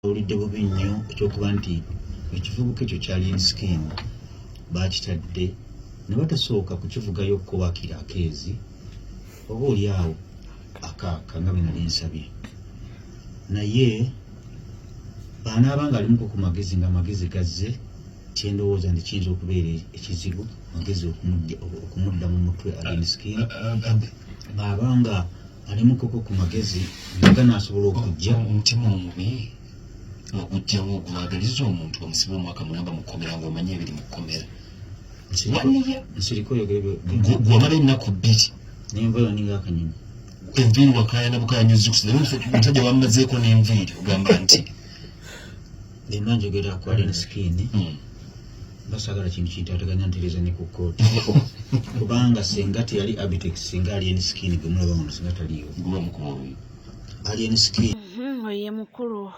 Owulidde bubi nnyo ekyokuba nti ekivubuka ekyo kya Alien Skin baakitadde ne batasooka kukivugayo ko waakiri akeezi oba oli awo akaaka nga bwe nali nsabye, naye bw'anaaba ng'alimuko ku magezi ng'amagezi gazze, kye ndowooza nti kiyinza okubeera ekizibu magezi okumudda mu mutwe Alien Skin bw'aba nga alimukoko ku magezi nga ganaasobola okujja. Omutima omubi ogujjawo ogwagaliza omuntu omusibe omwaka mulamba mu kkomera ng'omanyi ebiri mu kkomera. Nsiriko oyogere. Gwamala ennaku 2. Nenvayo ninga akanyonyi. Enviiri wakayana bukayanya ozikusa, omusajja wamazeeko n'enviiri ogamba nti Bemba njogera ku Alien Skin, basagala kintu kintataganya ntereza ne ku kkooti, kubanga senga teyali Abitex, singa Alien Skin gwe mulaba wano singa taliiwo. Guba mukuba obubi. Alien Skin. Oye mukulu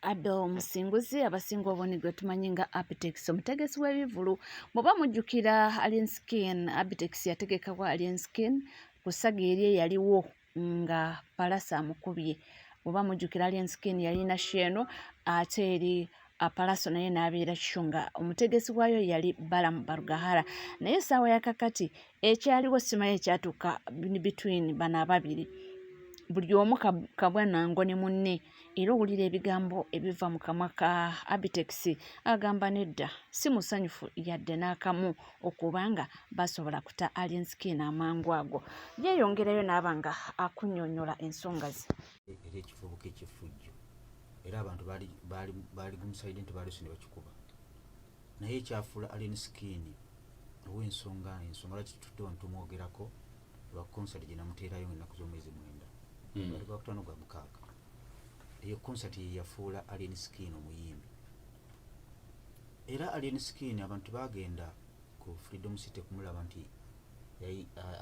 Abel Musinguzi, abasinga obuni gwe tumanyi nga Abitex, omutegesi w'ebivulu. Bw'oba mujjukira Alien Skin, Abitex yategekako Alien Skin ku saga eri eyaliwo nga Pallaso amukubye. Bw'oba mujjukira, Alien Skin yalina show eno ate eri Pallaso naye n'abeera show nga omutegesi waayo yali Balaam Barugahara. Naye essaawa ya kakati ekyaliwo simanyi ekyatuuka between bano ababiri, buli omu kabwa nango ne munne, era owulira ebigambo ebiva mu kamwa ka Abitex, agamba nedda, si musanyufu yadde n'akamu okubanga basobola kuta Alien Skin amangu ago. Yeeyongerayo n'aba nga akunnyonnyola ensonga ze. Era ekivubuka ekyeffujjo, era abantu baali gumusaidde nti baalese ne bakikuba, naye ekyafuula Alien Skin ow'ensonga, ensonga lwaki tutudde wano tumwogerako, lwa concert gye namuteerayo ngaennaku z'omwezi 9, ali gwakutaano gwa mukaaga. Eyo concert ye yafuula Alien Skin omuyimbi. Era Alien Skin abantu bagenda ku Freedom City kumulaba nti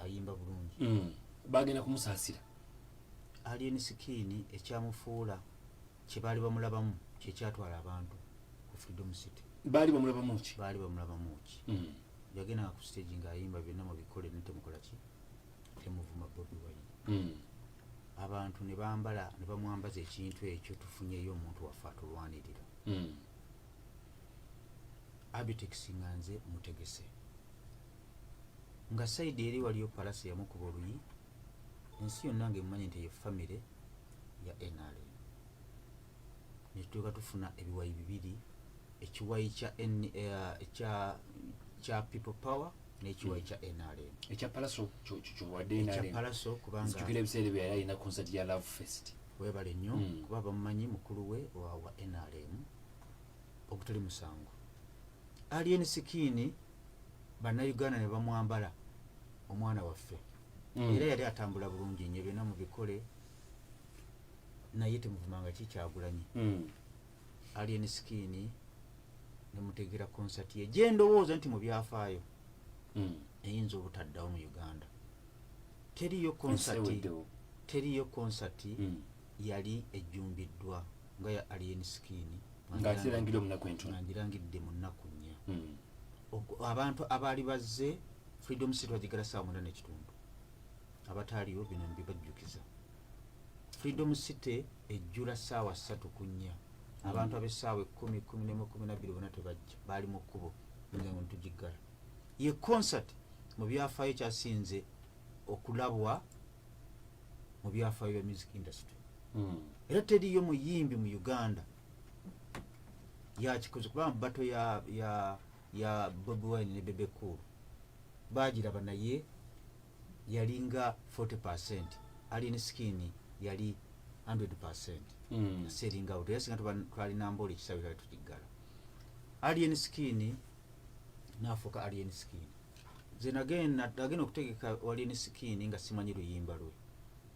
ayimba bulungi. Bagenda kumusaasira. Alien Skin ekyamufuula kye baali bamulabamu kyekyatwala abantu ku Freedom City. Baali bamulabamu ki? Baali bamulabamu ki? Yagendanga ku stage ng'ayimba byonna mubikole ne temukola ki, temuvuma Bobi Wine. Abantu ne bambala ne bamwambaza ekintu ekyo, tufunyeyo omuntu waffe atulwanirira. Abitex nga nze mutegese, nga side eri waliyo Pallaso yamukuba oluyi, ensi yonna ngaemumanyi nti eyo famire ya NRM, netutuuka tufuna ebiwayi bibiri, ekiwayi kya People Power n'ekiwayi kya NRM. Ekya Pallaso kyowadde Ekya NRM. Pallaso, kubanga Nzijukira ebiseera ebyo yali alina concert ya Love Fest. Webale nnyo. Kuba bamumanyi mukulu we wa NRM ogutali musango. Alien Skin Bannayuganda ne bamwambala omwana waffe. Era yali atambula bulungi nnyo, byonna mubikole naye temuvumanga kikyagulanyi. Alien Skin nemutegera concert ye gyendowooza nti mu byafaayo eyinza obutaddawo mu Uganda, teriyo concert. Eweddewo. Teriyo concert yali ejjumbiddwa nga ya Alien Skin Ng'akirangidde mu nnaku entono. Nga ngirangidde mu nnaku 4. Abantu abaali bazze Freedom City bagigala saawa 9:30. Abataaliwo bino mbibajjukiza. Freedom City ejjula saawa 3 ku 4. Abantu ab'essaawa 10, 11, 12 bonna tebajja, baali mu kkubo nga ntugiggala. Ye concert mu byafaayo kyasinze okulabwa mu byafaayo bya music industry. Era teriyo muyimbi mu Uganda yakikoze, kubanga battle ya Bobi Wine ne Bebe Cool bagiraba, naye yalinga 40, Alien Skin yali 100. Selling out. Era singa twalina mbola ekisawe twali tukiggala. Alien Skin nafuuka Alien Skin. Nze nagenda okutegeka Alien Skin nga simanyi luyimba lwe,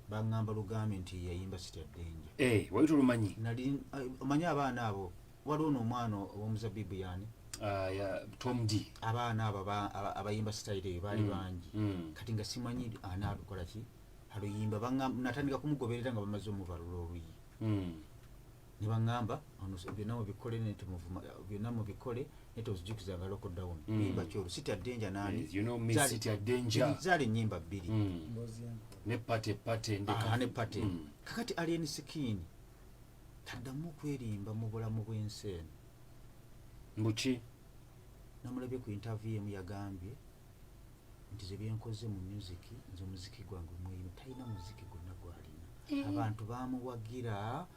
baŋŋamba lugambe nti yayimba Sitya Danger. Eh, wali tolumanyi? Nali omanyi abaana abo, waliwo n'omwana ow'omuzabibu yani. Ah, ya Tom D. Abaana abo abayimba sitayiro eyo baali bangi. Kati nga simanyi ana alukola ki aluyimba. Natandika kumugoberera nga bamaze omubalula oluyi. Ne baŋŋamba ono byonna mubikole ne temuvuma, byonna mubikole ne tozijukizanga lockdown. Luyimba kyolwo Sitya Danger nani? Yes, you know me, Sitya Danger. Zaali ennyimba bbiri. Ne pate pate ndeka. Ah, ne pate. Kakati Alien Skin Taddamu okwerimba mu bulamu bw'ensi eno. Mbuki? Namulabye ku interview emu, yagambye nti ze byenkoze mu music, nze omuziki gwange mweyino. Talina muziki gwonna gwalina. Abantu bamuwagira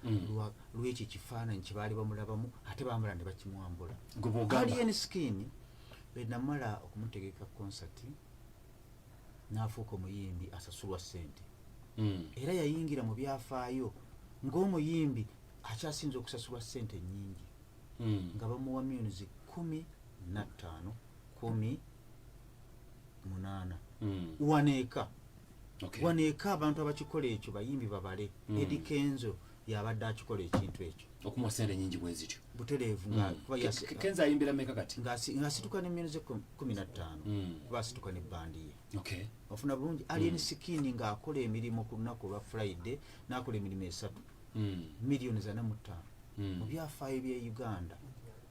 lwekyo ekifaananyi kyebaali bamulabamu, ate bamala ne bakimwambula. Gwe bwogamba. Alien Skin bwe namala okumutegeka concert, n'afuuka omuyimbi asasulwa ssente. Era yayingira mu byafaayo ng'omuyimbi akyasinza okusasulwa ssente ennyingi, nga bamuwa millions 15, 18. Waneeka waneeka abantu abakikola ekyo bayimbi babale. Eddy Kenzo yabadde akikola ekintu ekyo. Okumuwa sente nyingi bwe zityo? Butereevu nga kuba Kenzo ayimbira meka kati? Ng'asituka ne millions 15, kuba asituka ne bandi ye. Ofuna bulungi? Alien Skin ng'akola emirimu ku lunaku olwa Friday, n'akola emirimu esatu, miliyoni 45. Mu byafaayo bye Uganda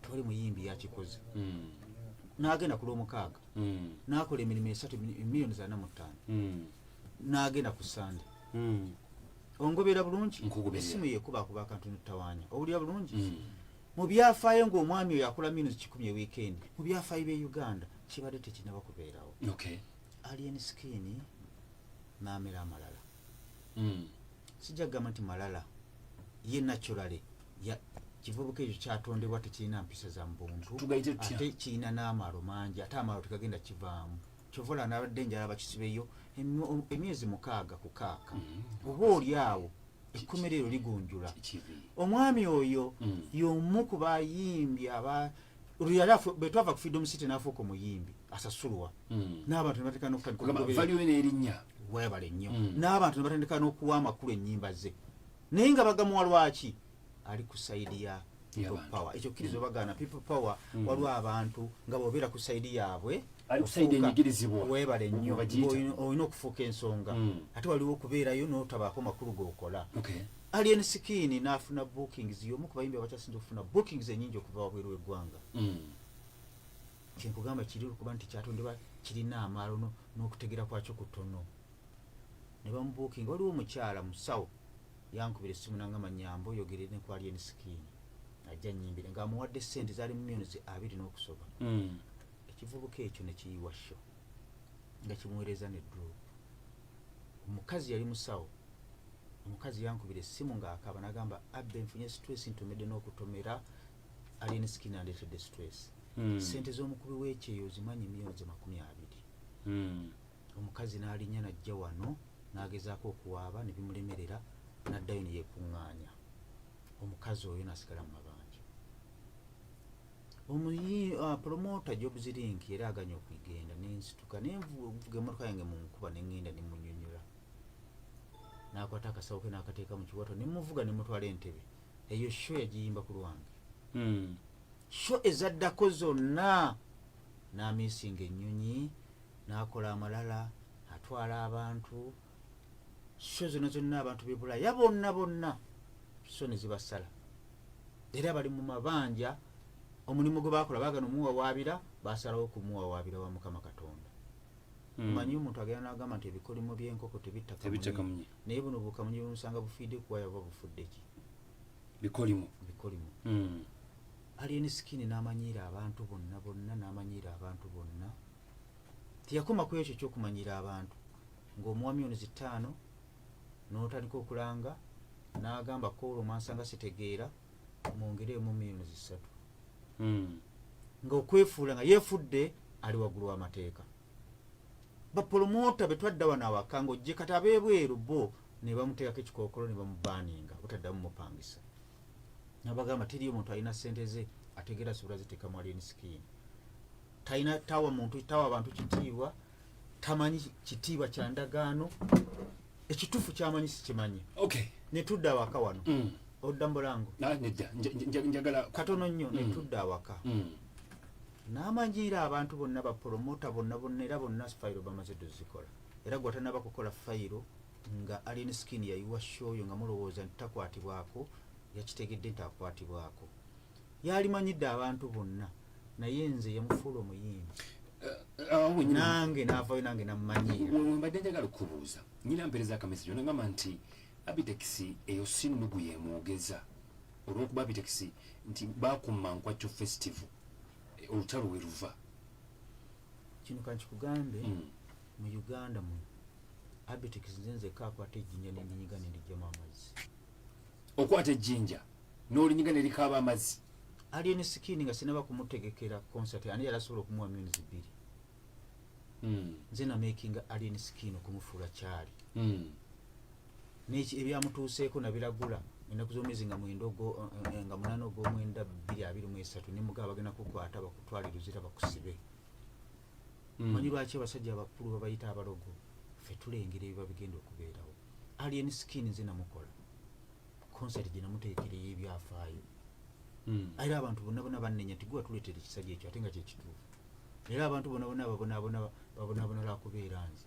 tewali muyimbi yakikoze. N'agenda ku lwomukaaga, n'akola emirimu esatu, miliyoni 45. N'agenda ku Sande. Ongoberera bulungi? Nkugoberera. Essimu yekubakuba akantu netawaanya. Owulira bulungi? Mu byafaayo ng'omwami oyo akola millions 100 e weekend, mu byafaayo bye Uganda kibadde tekinaba kubeerawo. Alien Skin n'amera amalala. Sijja kugamba nti malala ye naturally ya kivubuka ekyo kyatondebwa tekirina mpisa za mubuntu. Tugayite tutya? Ate kirina n'amalo mangi, ate amalo tegagenda kivaamu. Kyova olaba nabadde njala bakisibeyo emyezi 6 ku kaaka, oba oli awo ekkomera eryo ligunjula. Kibi. Omwami oyo y'omu ku bayimbi aba lwe yali bwe twava ku Freedom City n'afuuka omuyimbi asasulwa, n'abantu ne batandika n'okutandika Kugamba okugoberera. Value n'erinnya. Weebale nnyo. N'abantu ne batandika n'okuwa amakulu ennyimba ze, naye nga bagamuwa lwaki? Ali ku side ya people Y'abantu. power. Ekyo kkiriza obagaana, people power. Waliwo abantu nga bw'obeera ku side yaabwe, Ali ku side enyigirizibwa. Weebale nnyo. Bagiyita. Olina okufuuka ensonga. Ate waliwo okubeerayo n'otabaako makulu g'okola. Alien Skin n'afuna bookings, y'omu ku bayimbi abakyasinza okufuna bookings ennyingi okuva wabweru w'eggwanga. Kyenkugamba kiri okuba nti kyatondebwa kirina amaalo n'okutegera kwakyo kutono, ne bamubuukinga. Waliwo omukyala musawo yankubira essimu nangamba, "Nyamba oyogere ne ku Alien Skin, ajja nyimbire," ng'amuwadde sente zaali mu millions 20 n'okusoba. Ekivubuka ekyo ne kiyiwa show nga kimuweereza ne drop. Omukazi yali musawo. Omukazi yankubira essimu ng'akaaba n'agamba, "Abbe, nfunye stress, ntomedde n'okutomera. Alien Skin andeetedde stress." Sente z'omukubi w'ekyeyo ozimanyi? Miliyoni 20. Omukazi n'alinnya n'ajja wano n'agezaako okuwaaba ne bimulemerera, n'addayo ne yeekuŋŋaanya. Omukazi oyo n'asigala mu mabanja. Omuyi promoter Jobs Link era aganya okugenda, nensituka nenvuga emmotoka yange mu nkuba, neŋŋenda nemunyonyola, n'akwata akasawo ke n'akateeka mu kiwato, nemuvuga nemutwala Entebe. Eyo show yagiyimba ku lwange. Show ezaddako zonna n'amisinga ennyonyi, n'akola amalala, atwala abantu. Show zonna zonna abantu bebulaya bonna bonna so ne zibasala, era bali mu mabanja. Omulimu gwe bakola bagana omuwawaabira, basalawo kumuwawaabira wa Mukama Katonda. Omanyi omuntu agenda n'agamba nti ebikolimo by'enkoko tebitta Tebitta kamunye. Kamunye. Naye buno bukamunye bumusanga bufiidde kuwaya buba bufudde ki? Bikolimo. Bikolimo. Alien Skin n'amanyiira abantu bonna bonna, n'amanyiira abantu bonna. Teyakoma ku ekyo ekyokumanyiira abantu, ng'omuwa miliyoni 5 n'otandika okulanga, n'agamba koolwo mwansanga sitegeera, mwongeremu miliyoni 3, ng'okwefuula nga yeefudde ali waggulu w'amateeka. Bapromota be twadda wano awaka ng'ojje kati ab'ebweru bo ne bamuteekako ekikookolo ne bamubaninga butaddamu mupangisa. Nabagamba teriyo muntu alina sente ze ategeera asobola ziteekamu Alien Skin. Talina, tawa muntu, tawa abantu kitiibwa, tamanyi kitiibwa kya ndagaano. Ekituufu kyamanyi sikimanyi. Netudda awaka wano. Odda mubulango? Ah, nedda. Njagala Katono nnyo. Netudda awaka, n'amanyiira abantu bonna, bapromota bonna bonna, era bonna fayiro bamaze dozikola. Era gwe atanaba kukola fayiro nga Alien Skin yayiwa show yo nga mulowooza nti takwatibwako, yakitegedde nti akwatibwako. Yalimanyidde abantu bonna, naye nze yamufuula omuyimbi. Awo wenyini. Nange naavayo, nange namumanyiira. Mbadde njagala okukubuuza, nyina mpeereza akamessage onagamba nti Abitex eyo si nnugu yemwogeza. Olw'okuba Abitex nti bakumma Nkwakyo Festival, olutalo we luva. Kino kankikugambe. Mu Uganda muno, Abitex nze nzekka akwata ejjinja nendinyiga nendijjamu amazzi. Okwata ejjinja n'olinyiga ne likaaba amazzi? Alien Skin nga sinaba kumutegekera concert, ani yali asobola okumuwa millions 2? Nze namakinga Alien Skin okumufuula kyali. Neki ebyamutuuseeko nabiragula ennaku z'omwezi nga 9 nga 8 ogw'omwenda 2023, ne mugaba bagenda kukwata bakutwala Luzira bakusibe. Manyi lwaki abasajja abakulu babayita abalogo? Ffe tulengera ebiba bigenda okubeerawo. Alien Skin nze namukola concert gye namuteekera ey'ebyafaayo. Era abantu bonna bonna bannenya nti gwe watuleetera ekisajja ekyo, ate nga kyekituufu. Era abantu bonna bonna babonaabona, babonaabona lwakubeera nze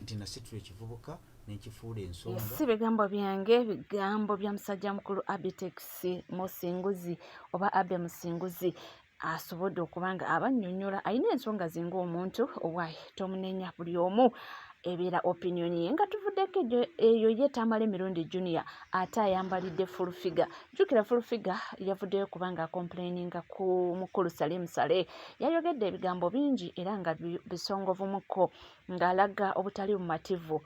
nti nasitula ekivubuka nenkifuula ensonga. Si bigambo byange, bigambo bya musajja mukulu Abitex Musinguzi oba Abe Musinguzi. Asobodde okuba nga abannyonnyola, alina ensonga ze ng'omuntu owaaye tomunenya, buli omu ebeera opinion ye. Nga tuvuddeko eyo, ye Tamala Emirundi Junior ate ayambalidde Full Figure. Jjukira Full Figure yavuddeyo kubanga acomplaininga ku mukulu Salim Saleh. Yayogedde ebigambo bingi era nga bisongovumukko, ng'alaga obutali bumativu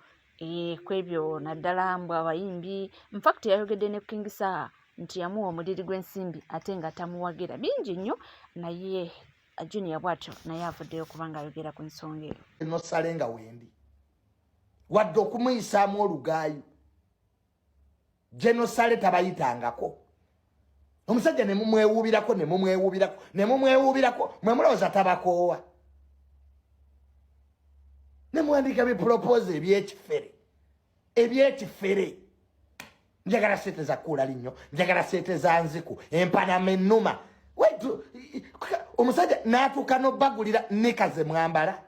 kwebyo, naddala mbw abayimbi. Infact yayogedde ne King Saha nti yamuwa omuliri gw'ensimbi ate nga tamuwagira, bingi nnyo. Naye Junior bwatyo naye avuddeyo kubanga ayogera ku nsonga eyo. Nosale nga wendi wadde okumuyisaamu olugaayu, Genosale tabayitangako. Omusajja ne mumwewuubirako, ne mumwewuubirako, ne mumwewuubirako, mwe mulowooza tabakoowa, ne muwandiika biproposal ebyekifere, ebyekifere. Njagala sente za kuula linnyo, njagala sente za nziku, empanama ennuma. Omusajja n'atuuka n'obbagulira nika ze mwambala,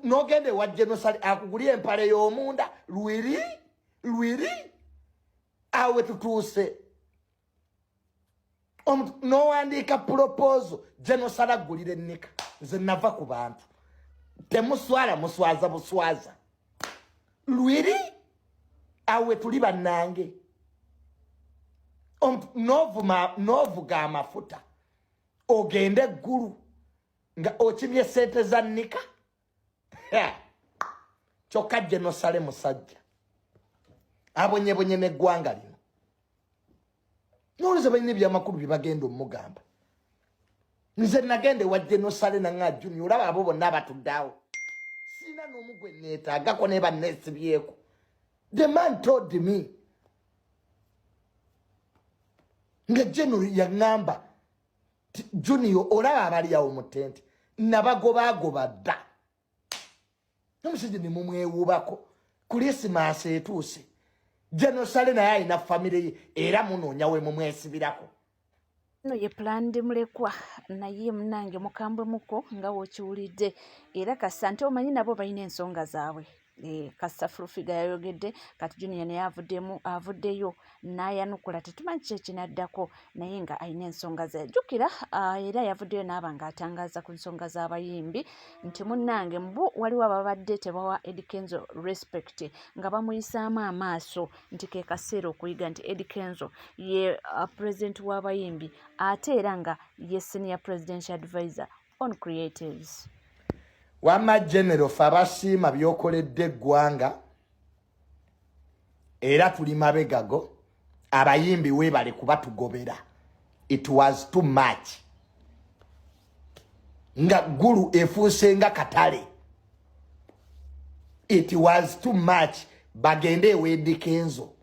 n'ogenda ewa Genosale akugulira empale y'omunda lwiri lwiri. Awe tutuuse, n'owandiika proposal, Genosale aggulira ennika. Nze nava ku bantu. Temuswala, muswaza buswaza lwiri. Awe tuli bannange, n'ovuga amafuta ogende eggulu nga okimye sente za nika. Kyokka Genosale musajja abonyebonye n'eggwanga lino. Nolowooza balina ebyamakulu bye bagenda omugamba? Nze nagenda ewa Genosale nanga, "Junior, olaba abo bonna abatuddeawo, sina n'omu gwe neetaagako, naye banneesibyeko." The man told me nga General yaŋŋamba, "Junior, olaba abali awo mu tente, nabagobaagoba dda." Omusajja ne mumwewuubako. Kulisimaasi etuuse, Genosale naye alina famire ye, era munoonya we mumwesibirako. No ye planned mulekwa, naye munange mukambwe muko nga wokiwulidde. Era kasa nti omanyi nabo balina ensonga zaabwe. Kasa Full Figure yayogedde, kati Junior naye avuddemu, avuddeyo n'ayanukula. Tetumanyi ki ekinaddako, naye nga alina ensonga ze. Jjukira era yavuddeyo n'aba ng'atangaaza ku nsonga z'abayimbi nti munnange mbu waliwo ababadde tebawa Eddy Kenzo respect, nga bamuyisaamu amaaso, nti ke kaseera okuyiga nti Eddy Kenzo ye president w'abayimbi, ate era nga ye senior presidential advisor on creatives. Wamma General, fe abasiima byokoledde eggwanga, era tuli mabegago. Abayimbi weebale kuba tugobera. It was too much nga Ggulu efuuse nga katale. It was too much. Bagende ewa Eddy Kenzo.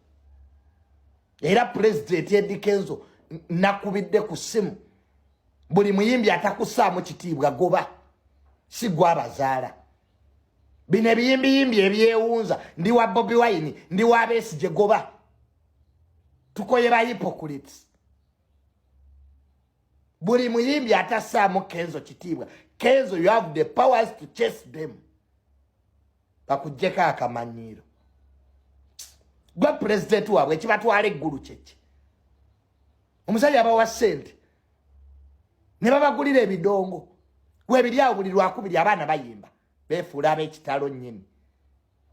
Era Pulezidenti Eddy Kenzo nakubidde ku ssimu, buli muyimbi atakusaamu kitiibwa goba, si gwabazaala. Bino ebiyimbiyimbi ebyewunza, ndi wa Bobi Wine, ndi wa Besigye, goba. Tukoye ba hypocrites. Buli muyimbi atassaamu Kenzo kitiibwa, Kenzo, you have the powers to chase them. Bakuggyeko akamanyiiro gwe pulezidenti waabwe. Ekibatwala eggulu kyeki? Omusajja abawa ssente ne babagulira ebidongo webiri awo buli lwakubiri, abaana bayimba, beefuula ab'ekitalo nnyini.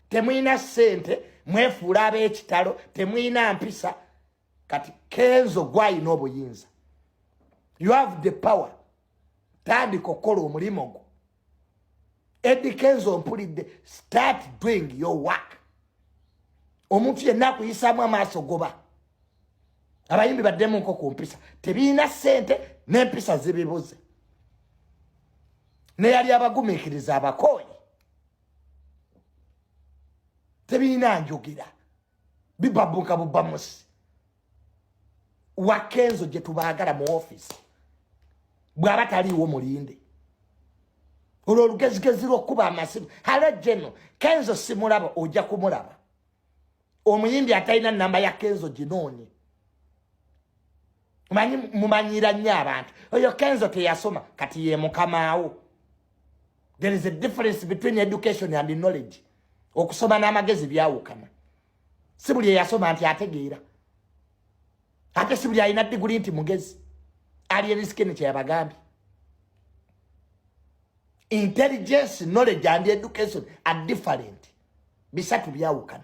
Temulina ssente, mwefuula ab'ekitalo, temulina mpisa. Kati Kenzo gwayina obuyinza, you have the power, tandika okukola omulimu gwo. Eddy Kenzo, mpulidde, start doing your work. Omuntu yenna akuyisaamu amaaso, goba. Abayimbi baddemu nko ku mpisa, tebiina ssente n'empisa zibibuze. Neyali abagumiikiriza abakooyi, tebiina njogera, bibabuka bubamusi. Wa Kenzo gye tubaagala mu office, bw'aba taliiwo mulinde. Olwo olugezigezi lw'okkuba amasimu, "Hello geno Kenzo simulaba," ojja kumulaba. Omuyimbi atalina namba ya Kenzo ginoonye. Manyi mumanyira nnyo abantu, oyo Kenzo teyasoma, kati ye mukamaawo. There is a difference between education and knowledge. Okusoma n'amagezi byawukana. Si buli eyasoma nti ategeera, ate si buli alina diguli nti mugezi. Alien Skin kyeyabagambye, intelligence, knowledge and education are different. Bisatu byawukana.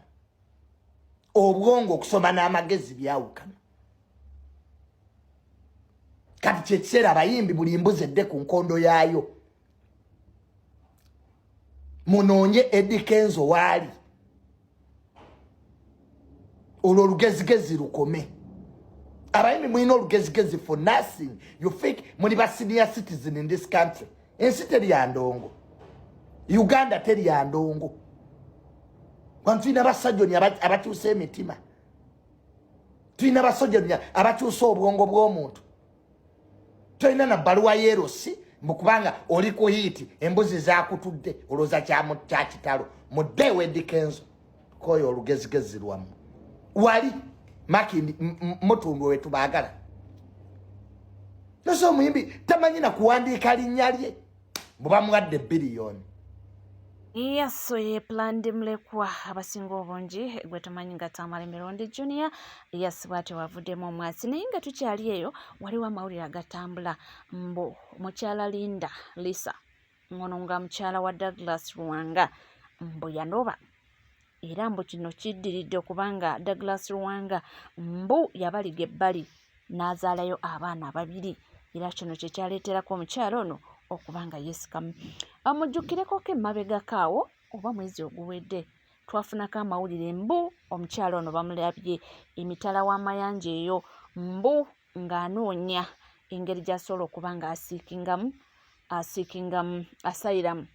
Obwongo, okusoma n'amagezi byawukana. Kati kyekiseera abayimbi buli mbuzi edde ku nkondo yaayo, munoonye Eddy Kenzo waali, olwo olugezigezi lukome. Abayimbi mulina olugezigezi for nothing. You think muli ba senior citizen in this country. Ensi teri ya ndongo, Uganda teri ya ndongo. Wano tulina basajjoni abakyusa emitima, tulina basajjoni abakyusa obwongo bw'omuntu. Tolina na bbaluwa yeerosi mbukubanga oli ku hit, embuzi zakutudde, olowooza kyakitalo. Mudde ewa Eddy Kenzo koyo olugezigezi lwammwe wali Makindye mutundu wetubaagala. Noso omuyimbi tamanyi na kuwandiika linnya lye, bwe bamuwadde biliyoni. Yes, ye Plandi Mulekwa abasinga obungi gwe tumanyi nga Tamale Mirundi Junior. Yes, bw'atyo wavuddemu omwasi. Naye nga tukyali eyo, waliwo amawulire agatambula mbu mukyala Linda Lisa, ngono nga mukyala wa Douglas Lwanga, mbu yanoba, era mbu kino kiddiridde okubanga Douglas Lwanga mbu yabaliga ebbali n'azaalayo abaana babiri, era kino kye kyaleeterako omukyala ono okuba nga yeesikamu. Mujjukirekoko emabegako awo oba mwezi oguwedde twafunako amawulire mbu omukyala ono bamulabye emitala w'amayanja eyo, mbu ng'anoonya engeri gy'asobola okuba ng'aseekingamu asylum.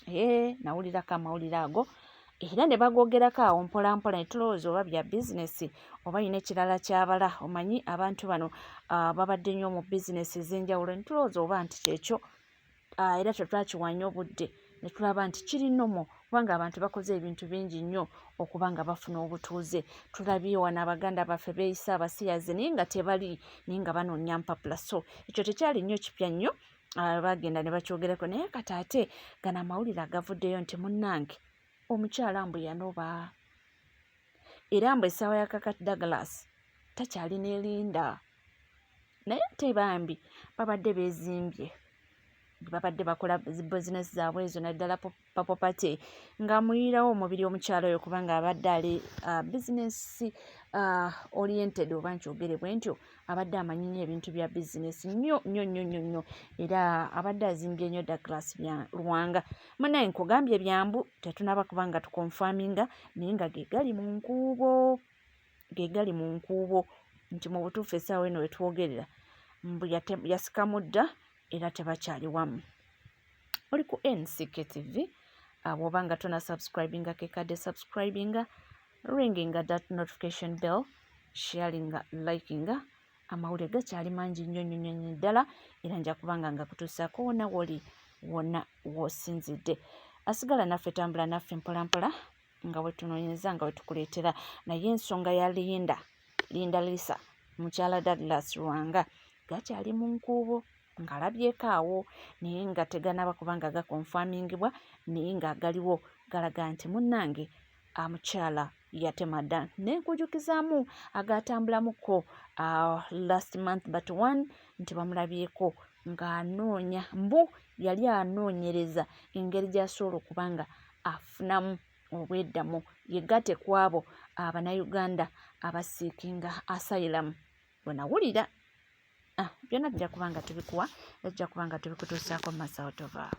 Ee, nawulirako amawulire ago era ne bagoogerako awo mpola mpola, ne tulowooza oba bya bizinesi oba yina ekirala kyabala. Omanyi abantu bano babadde nnyo mu bizinesi ez'enjawulo, ne tulowooza oba nti kyekyo, era tetwakiwanya obudde ne tulaba nti kiri normal, kubanga abantu bakoze ebintu bingi nnyo okuba nga bafuna obutuuze. Tulabye wano abaganda baffe beeyisa abasiyazi naye nga tebali, naye nga banoonya mpapula, so ekyo tekyali nnyo kipya nnyo. Bagenda ne bakyogerako, naye kati ate gano amawulire agavuddeyo nti munnange omukyala mbu yanoba, era mbu essaawa ya kakati Douglas takyali ne Linda. Naye ate bambi babadde beezimbye, babadde bakola bizinesi zaabwe ezo, naddala Purple Party, ng'amuyirawo omubiri omukyala oyo, kubanga abadde ali business oriented, oba nkyogere bwe ntyo, abadde amanyi nnyo ebintu bya bizinesi nnyo nnyo nnyo nnyo nnyo, era abadde azimbye nnyo Douglas Lwanga. Munaye nkugambye byambu tetunaba kubanga tuconfirminga, naye nga ge gali mu nkuubo, ge gali mu nkuubo nti mu butuufu essaawa eno wetwogerera mbu yasikamu dda era tebakyali wamu. Oli ku NCK TV, bw'oba nga tona subscribinga, kekadde subscribinga, ringinga that notification bell, sharinga, likinga. Amawulire gakyali mangi nnyo nnyo nnyo nnyo ddala, era nja kubanga nga kutuusaako wonna woli, wonna w'osinzidde. Asigala naffe, tambula naffe mpolampola nga wetunoonyeza, nga wetukuleetera. Naye ensonga ya Linda Lisa, mukyala Douglas Lwanga, gakyali mu nkuubo ng'alabyeko awo, naye nga teganaba kubanga gaconfirmingibwa, naye ng'agaliwo galaga nti munnange amukyala yatema dda. Nenkujukizaamu agatambulamuko last month but one nti bamulabyeko ng'anoonya, mbu yali anoonyereza engeri gy'asobola okuba nga afunamu obweddamu yegatte ku abo. Abannayuganda abaseekinga asylum. Bwe nawulira, ah, byonna tujja kuba nga tubikuwa, tujja kuba nga tubikutuusaako mu maaso awo. Tovaawo.